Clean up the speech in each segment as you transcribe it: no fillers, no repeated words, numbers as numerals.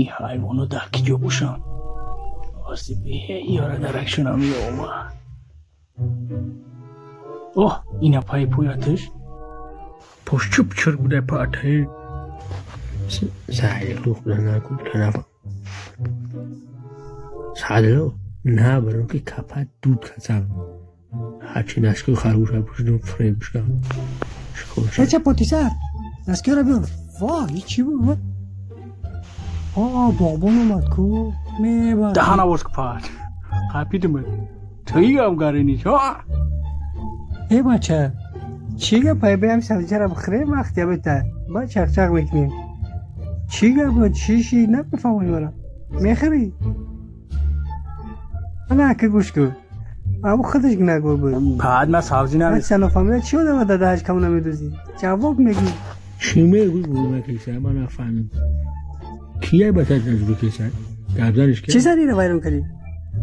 Ин ҳайвоно дар киҷо бошанд? Оси беёра даракшонам меомад. Оҳ, ина паи пояташ. Пош чуп чур буда паатаи. Садло на барон ки капа дуд касам. Ҳарчи наски харгӯша пушидум фреб шудам. Ча потисар? Наскиро биёр. Во, ин чӣ буд? О, боғбон омад ку. Меба. Даҳана боз паат. Қапидим. Туиам гарини. Э бача, чӣ гапай? Биям сабзиро бихӯрем вақт ябита. Ба чақчақ мекунем. Чӣ гап? Чӣ ши? Намефаҳмам мара. Мехӯрӣ? Ана ака гӯш кун. Абу худаш гунаҳгор буд. Баъд ман сабзӣ намед. Нафаҳмида чӣ одама дадааш кам намедӯзӣ? Ҷавоб мегӯ. Чӣ мегӯй гурмакиса? Ман нафаҳмидам. Кия ба таҷриб киса? Гапзаниш ки? Чӣ сариро вайрон кардӣ?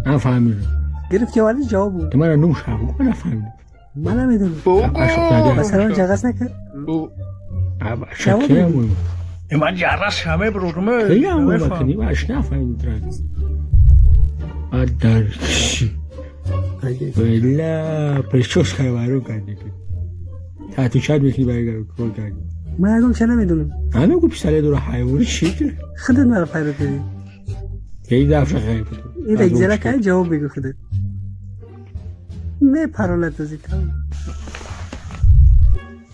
Нафаҳмидам. Гирифти овардӣ ҷавоб буд. Мана нум шаб, ман нафаҳмидам. Ман намедонам. Ба сарам ҷағас накард? Ман ҷаррас ҳаме бурдум. Кия мекунӣ? Аш нафаҳмидам. Адар. Бела прическа вайрон кардӣ. Тату чад мекунӣ барои кор кардӣ. Ман ягон ча намедонам. Ҳаме гу писаре дора ҳайвони чӣ? Худат маро пайдо кардӣ. Эй дафша хайр. Ин экзела кай ҷавоб бигӯ худат. Мепаронад аз итам.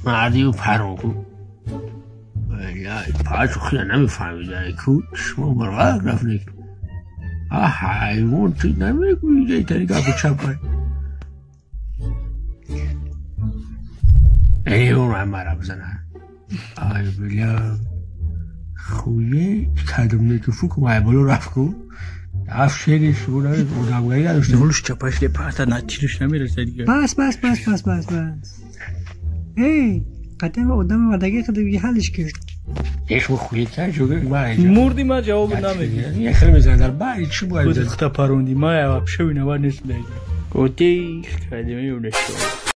Мардию парон ку. Бела пачу хия намефаҳмида ку шумо мурғак рафт. А ҳайвон чӣ намегӯӣ тари гапу чапай. Эй он мара бизана. Ай била хуе кадом неки фук май боло рафт ку. Аф шери шумо одамгарӣ надошта. Нулш чапаш лепата натирш намерасад дига. Бас бас бас бас бас бас. Эй, қатъан одами вадаги худ дига ҳаллиш кард. Еш хуе та жога май. Мурди ма ҷавоб намедиҳад. Як хеле мезанад дар баъди чӣ бояд? Худ хта паронди ма вообще виноват нестам. Готей кадеми унешо.